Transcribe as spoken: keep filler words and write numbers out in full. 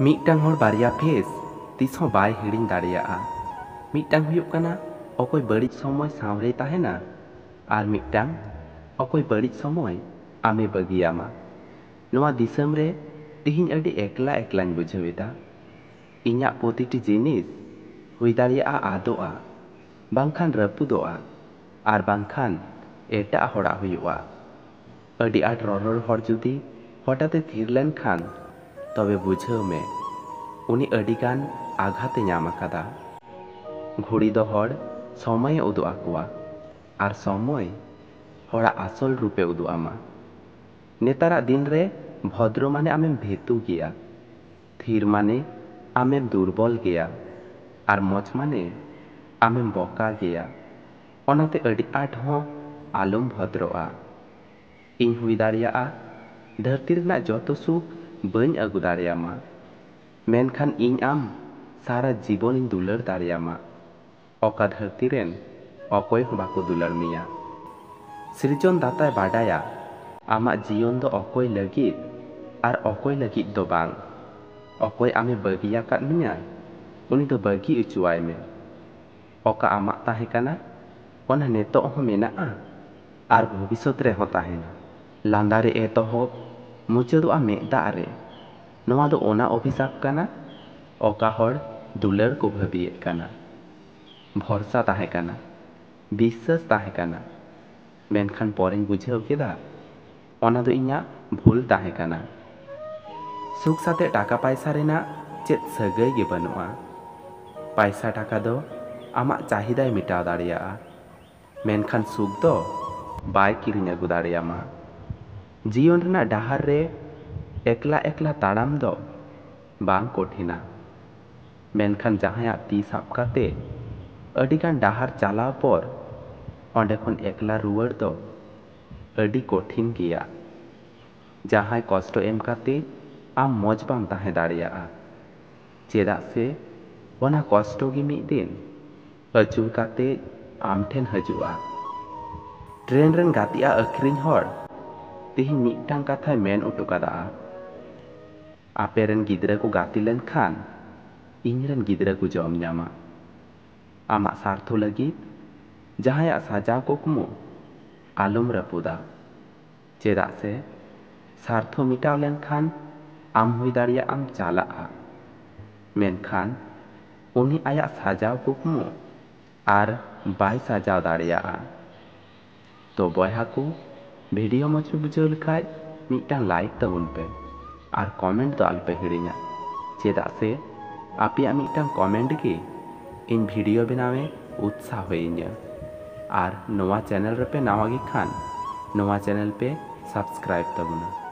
ᱢᱤᱫᱴᱟᱝ ᱦᱚᱲ ᱵᱟᱨᱭᱟ ᱯᱷᱮᱥ ᱛᱤᱥ ᱦᱚᱸ ᱵᱟᱭ ᱦᱤᱲᱤᱧ ᱫᱟᱲᱮᱭᱟᱜᱼᱟ᱾ ᱢᱤᱫᱴᱟᱝ ᱦᱩᱭᱩᱜ ᱠᱟᱱᱟ ᱚᱠᱚᱭ ᱵᱟᱹᱲᱤᱡ ᱥᱚᱢᱚᱭ ᱥᱟᱶ ᱨᱮᱭ ᱛᱟᱦᱮᱱᱟ, ᱟᱨ ᱢᱤᱫᱴᱟᱝ ᱚᱠᱚᱭ ᱵᱟᱹᱲᱤᱡ ᱥᱚᱢᱚᱭ ᱟᱢᱮ ᱵᱟᱹᱜᱤᱭᱟᱢᱟ᱾ ᱱᱚᱣᱟ ᱫᱤᱥᱚᱢ ᱨᱮ ᱛᱤᱦᱤᱧ ᱟᱹᱰᱤ ᱮᱠᱞᱟ ᱮᱠᱞᱟᱧ ᱵᱩᱡᱷᱟᱹᱣ ᱮᱫᱟ᱾ ᱤᱧᱟᱹᱜ ᱯᱨᱚᱛᱤᱴᱤ ᱡᱤᱱᱤᱥ ᱦᱩᱭ ᱫᱟᱲᱮᱭᱟᱜᱼᱟ ᱟᱫᱚᱜᱼᱟ, ᱵᱟᱝᱠᱷᱟᱱ ᱨᱟᱹᱯᱩᱫᱚᱜᱼᱟ, ᱟᱨ ᱵᱟᱝᱠᱷᱟᱱ ᱮᱴᱟᱜ ᱦᱚᱲᱟᱜ ᱦᱩᱭᱩᱜᱼᱟ᱾ ᱟᱹᱰᱤ ᱟᱸᱴ ᱨᱚᱨᱚᱲ ᱦᱚᱲ ᱡᱩᱫᱤ ᱦᱚᱴᱟᱛ ᱮ ᱛᱷᱤᱨ ᱞᱮᱱᱠᱷᱟᱱ, ᱛᱚᱵᱮ ᱵᱩᱡᱷᱟᱹᱣ ᱢᱮ, ᱩᱱᱤ ᱟᱹᱰᱤᱜᱟᱱ ᱟᱜᱷᱟᱛ ᱮ ᱧᱟᱢ ᱟᱠᱟᱫᱟ᱾ ᱜᱷᱩᱲᱤ ᱫᱚ ᱦᱚᱲ ᱥᱚᱢᱚᱭᱮ ᱩᱫᱩᱜ ᱟᱠᱚᱣᱟ, ᱟᱨ ᱥᱚᱢᱚᱭ ᱦᱚᱲᱟᱜ ᱟᱥᱚᱞ ᱨᱩᱯᱮ ᱩᱫᱩᱜ ᱟᱢᱟ᱾ ᱱᱮᱛᱟᱨᱟᱜ ᱫᱤᱱ ᱨᱮ ᱵᱷᱚᱫᱨᱚ ᱢᱟᱱᱮ ᱟᱢᱮᱢ ᱵᱷᱮᱛᱩ ᱜᱮᱭᱟ, ᱛᱷᱤᱨ ᱢᱟᱱᱮ ᱟᱢᱮᱢ ᱫᱩᱨᱵᱚᱞ ᱜᱮᱭᱟ, ᱟᱨ ᱢᱚᱡᱽ ᱢᱟᱱᱮ ᱟᱢᱮᱢ ᱵᱚᱠᱟ ᱜᱮᱭᱟ᱾ ᱚᱱᱟᱛᱮ ᱟᱹᱰᱤ ᱟᱸᱴ ᱦᱚᱸ ᱟᱞᱚᱢ ᱵᱷᱚᱫᱨᱚᱜᱼᱟ᱾ ᱤᱧ ᱦᱩᱭ ᱫᱟᱲᱮᱭᱟᱜᱼᱟ ᱫᱷᱟᱹᱨᱛᱤ ᱨᱮᱱᱟᱜ ᱡᱚᱛᱚ ᱥᱩᱠ ᱵᱟᱹᱧ ᱟᱹᱜᱩ ᱫᱟᱲᱮᱭᱟᱢᱟ, ᱢᱮᱱᱠᱷᱟᱱ ᱤᱧ ᱟᱢ ᱥᱟᱨᱟ ᱡᱤᱵᱚᱱᱤᱧ ᱫᱩᱞᱟᱹᱲ ᱫᱟᱲᱮᱭᱟᱢᱟ, ᱚᱠᱟ ᱫᱷᱟᱹᱨᱛᱤ ᱨᱮᱱ ᱚᱠᱚᱭ ᱦᱚᱸ ᱵᱟᱠᱚ ᱫᱩᱞᱟᱹᱲ ᱢᱮᱭᱟ᱾ ᱥᱤᱨᱡᱚᱱ ᱫᱟᱛᱟᱭ ᱵᱟᱰᱟᱭᱟ ᱟᱢᱟᱜ ᱡᱤᱭᱚᱱ ᱫᱚ ᱚᱠᱚᱭ ᱞᱟᱹᱜᱤᱫ ᱟᱨ ᱚᱠᱚᱭ ᱞᱟᱹᱜᱤᱫ ᱫᱚ ᱵᱟᱝ᱾ ᱚᱠᱚᱭ ᱟᱢᱮ ᱵᱟᱹᱜᱤᱭᱟᱠᱟᱫ ᱢᱮᱭᱟ, ᱩᱱᱤ ᱫᱚ ᱵᱟᱹᱜᱤ ᱚᱪᱚᱣᱟᱭ ᱢᱮ᱾ ᱚᱠᱟ ᱟᱢᱟᱜ ᱛᱟᱦᱮᱸ ᱠᱟᱱᱟ, ᱚᱱᱟ ᱱᱤᱛᱚᱜ ᱦᱚᱸ ᱢᱮᱱᱟᱜᱼᱟ ᱟᱨ ᱵᱷᱚᱵᱤᱥᱥᱚᱛ ᱨᱮᱦᱚᱸ ᱛᱟᱦᱮᱱᱟ᱾ ᱞᱟᱸᱫᱟ ᱨᱮ ᱮᱛᱚᱦᱚᱵ, ᱢᱩᱪᱟᱹᱫᱚᱜᱼᱟ ᱢᱮᱫ ᱫᱟᱜ ᱨᱮ᱾ ᱱᱚᱣᱟ ᱫᱚ ᱚᱱᱟ ᱚᱵᱷᱤᱥᱟᱯ ᱠᱟᱱᱟ, ᱚᱠᱟ ᱦᱚᱲ ᱫᱩᱞᱟᱹᱲ ᱠᱚ ᱵᱷᱟᱹᱵᱤᱭᱮᱫ ᱠᱟᱱᱟ᱾ ᱵᱷᱚᱨᱥᱟ ᱛᱟᱦᱮᱸ ᱠᱟᱱᱟ, ᱵᱤᱥᱥᱟᱹᱥ ᱛᱟᱦᱮᱸ ᱠᱟᱱᱟ, ᱢᱮᱱᱠᱷᱟᱱ ᱯᱚᱨᱮᱧ ᱵᱩᱡᱷᱟᱹᱣ ᱠᱮᱫᱟ, ᱚᱱᱟ ᱫᱚ ᱤᱧᱟᱹᱜ ᱵᱷᱩᱞ ᱛᱟᱦᱮᱸ ᱠᱟᱱᱟ᱾ ᱥᱩᱠ ᱥᱟᱛᱮ ᱴᱟᱠᱟ ᱯᱟᱭᱥᱟ ᱨᱮᱱᱟᱜ ᱪᱮᱫ ᱥᱟᱹᱜᱟᱹᱭ ᱜᱮ ᱵᱟᱹᱱᱩᱜᱼᱟ᱾ ᱯᱟᱭᱥᱟ ᱴᱟᱠᱟ ᱫᱚ ᱟᱢᱟᱜ ᱪᱟᱦᱤᱫᱟᱭ ᱢᱮᱴᱟᱣ ᱫᱟᱲᱮᱭᱟᱜᱼᱟ, ᱢᱮᱱᱠᱷᱟᱱ ᱥᱩᱠ ᱫᱚ ᱵᱟᱭ ᱠᱤᱨᱤᱧ ᱟᱹᱜᱩ ᱫᱟᱲᱮᱭᱟᱢᱟ᱾ ᱡᱤᱭᱚᱱ ᱨᱮᱱᱟᱜ ᱰᱟᱦᱟᱨ ᱨᱮ ᱮᱠᱞᱟ ᱮᱠᱞᱟ ᱛᱟᱲᱟᱢ ᱫᱚ ᱵᱟᱝ ᱠᱚᱴᱷᱤᱱᱟ, ᱢᱮᱱᱠᱷᱟᱱ ᱡᱟᱦᱟᱸᱭᱟᱜ ᱛᱤ ᱥᱟᱵ ᱠᱟᱛᱮ ᱟᱹᱰᱤᱜᱟᱱ ᱰᱟᱦᱟᱨ ᱪᱟᱞᱟᱣ ᱯᱚᱨ ᱚᱸᱰᱮ ᱠᱷᱚᱱ ᱮᱠᱞᱟ ᱨᱩᱣᱟᱹᱲ ᱫᱚ ᱟᱹᱰᱤ ᱠᱚᱴᱷᱤᱱ ᱜᱮᱭᱟ᱾ ᱡᱟᱦᱟᱸᱭ ᱠᱚᱥᱴᱚ ᱮᱢ ᱠᱟᱛᱮ ᱟᱢ ᱢᱚᱡᱽ ᱵᱟᱢ ᱛᱟᱦᱮᱸ ᱫᱟᱲᱮᱭᱟᱜᱼᱟ, ᱪᱮᱫᱟᱜ ᱥᱮ ᱚᱱᱟ ᱠᱚᱥᱴᱚ ᱜᱮ ᱢᱤᱫ ᱫᱤᱱ ᱟᱹᱪᱩᱨ ᱠᱟᱛᱮ ᱟᱢ ᱴᱷᱮᱱ ᱦᱤᱡᱩᱜᱼᱟ᱾ ᱴᱨᱮᱱ ᱨᱮᱱ ᱜᱟᱛᱮᱜᱼᱟ ᱟᱹᱠᱷᱨᱤᱧ ᱦᱚᱲ ᱛᱮᱦᱮᱧ ᱢᱤᱫᱴᱟᱝ ᱠᱟᱛᱷᱟᱭ ᱢᱮᱱ ᱚᱴᱚ ᱠᱟᱫᱟ, ᱟᱯᱮ ᱨᱮᱱ ᱜᱤᱫᱽᱨᱟᱹ ᱠᱚ ᱜᱟᱛᱮ ᱞᱮᱱᱠᱷᱟᱱ, ᱤᱧ ᱨᱮᱱ ᱜᱤᱫᱽᱨᱟᱹ ᱠᱚ ᱡᱚᱢ ᱧᱟᱢᱟ᱾ ᱟᱢᱟᱜ ᱥᱟᱨᱛᱷᱚ ᱞᱟᱹᱜᱤᱫ ᱡᱟᱦᱟᱸᱭᱟᱜ ᱥᱟᱡᱟᱣ ᱠᱩᱠᱢᱩ ᱟᱞᱚᱢ ᱨᱟᱹᱯᱩᱫᱟ, ᱪᱮᱫᱟᱜ ᱥᱮ ᱥᱟᱨᱛᱷᱚ ᱢᱮᱴᱟᱣ ᱞᱮᱱᱠᱷᱟᱱ ᱟᱢ ᱦᱩᱭ ᱫᱟᱲᱮᱭᱟᱜ ᱟᱢ ᱪᱟᱞᱟᱜᱼᱟ, ᱢᱮᱱᱠᱷᱟᱱ ᱩᱱᱤ ᱟᱭᱟᱜ ᱥᱟᱡᱟᱣ ᱠᱩᱠᱢᱩ ᱟᱨ ᱵᱟᱭ ᱥᱟᱡᱟᱣ ᱫᱟᱲᱮᱭᱟᱜᱼᱟ᱾ ᱛᱚ ᱵᱚᱭᱦᱟ ᱠᱚ, ᱵᱷᱤᱰᱤᱭᱳ ᱢᱚᱡᱽ ᱯᱮ ᱵᱩᱡᱷᱟᱹᱣ ᱞᱮᱠᱷᱟᱡ ᱢᱤᱫᱴᱟᱝ ᱞᱟᱭᱤᱠ ᱛᱟᱵᱚᱱ ᱯᱮ ᱟᱨ ᱠᱚᱢᱮᱱᱴ ᱫᱚ ᱟᱞᱚᱯᱮ ᱦᱤᱲᱤᱧᱟ, ᱪᱮᱫᱟᱜ ᱥᱮ ᱟᱯᱮᱭᱟᱜ ᱢᱤᱫᱴᱟᱝ ᱠᱚᱢᱮᱱᱴ ᱜᱮ ᱤᱧ ᱵᱷᱤᱰᱤᱭᱳ ᱵᱮᱱᱟᱣᱮ ᱩᱛᱥᱟᱦᱚᱭᱤᱧᱟ᱾ ᱟᱨ ᱱᱚᱣᱟ ᱪᱮᱱᱮᱞ ᱨᱮᱯᱮ ᱱᱟᱣᱟ ᱜᱮ ᱠᱷᱟᱱ, ᱱᱚᱣᱟ ᱪᱮᱱᱮᱞ ᱯᱮ ᱥᱟᱵᱥᱠᱨᱟᱭᱤᱵ ᱛᱟᱵᱚᱱᱟ᱾